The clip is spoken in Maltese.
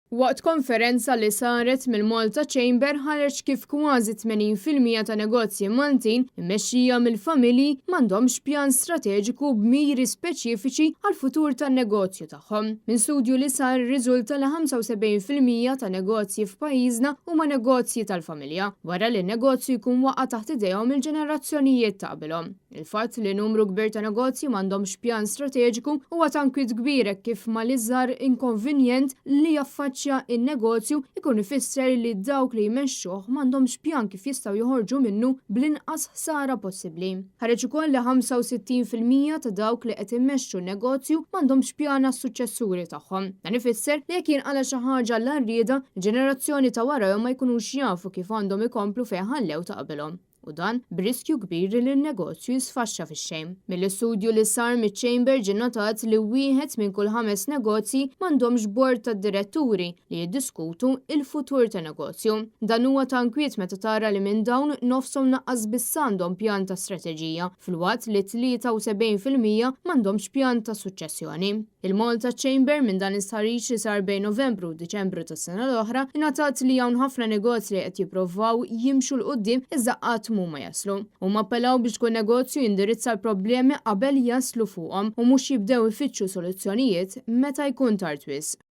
Waqt konferenza li saret mill-Malta Chamber ħareġ kif kważi 80% ta' negozji Maltin immexxija mill-familji m'għandhomx pjan strateġiku b'miri speċifiċi għall-futur tan-negozju tagħhom. Minn studju li sar irriżulta li 75% ta' negozji f'pajjiżna huma negozji tal-familja, wara li n-negozju jkun waqa' taħt idejhom il-ġenerazzjonijiet ta' qabilhom. Il-fatt li numru kbir ta' negozji m'għandhomx pjan strateġiku huwa ta' nkwiet kbir hekk kif mal-iżgħar inkonvenjent li jaffaċċja n-negozju jkun ifisser li dawk li jmexxuh m'għandhomx pjan kif jistgħu joħorġu minnu bl-inqas ħsara possibbli. Ħareġ ukoll li 65% ta' dawk li qed imexxu n-negozju m'għandhomx pjan għas-suċċessuri tagħhom. Dan ifisser li jekk jinqala' xi ħaġa l-għarrieda, il-ġenerazzjoni ta' warajhom ma jkunux jafu kif għandhom ikomplu fejn ħallew ta' qabilhom. u dan b'riskju kbir li n-negozju jisfaxxa fix-xejn. Mill-istudju li sar miċ-Chamber ġie nnotat li wieħed minn kull ħames negozji m'għandhomx bord tad-diretturi li jiddiskutu il-futur tan-negozju. Dan huwa ta' inkwiet meta tara li minn dawn nofshom lanqas biss għandhom pjan ta' strateġija, filwaqt li 73% m'għandhomx pjan ta' suċċessjoni. Il-Malta Chamber minn dan is-stħarriġ li sar bejn Novembru u Diċembru tas-sena l-oħra, ingħatat li hawn ħafna negozji li qed jipprovaw jimxu 'l quddiem iżda qatt m'huma jaslu. Huma appellaw biex kull negozju jindirizza l-problemi qabel jaslu fuqhom u mhux jibdew ifittxu soluzzjonijiet meta jkun tard wisq.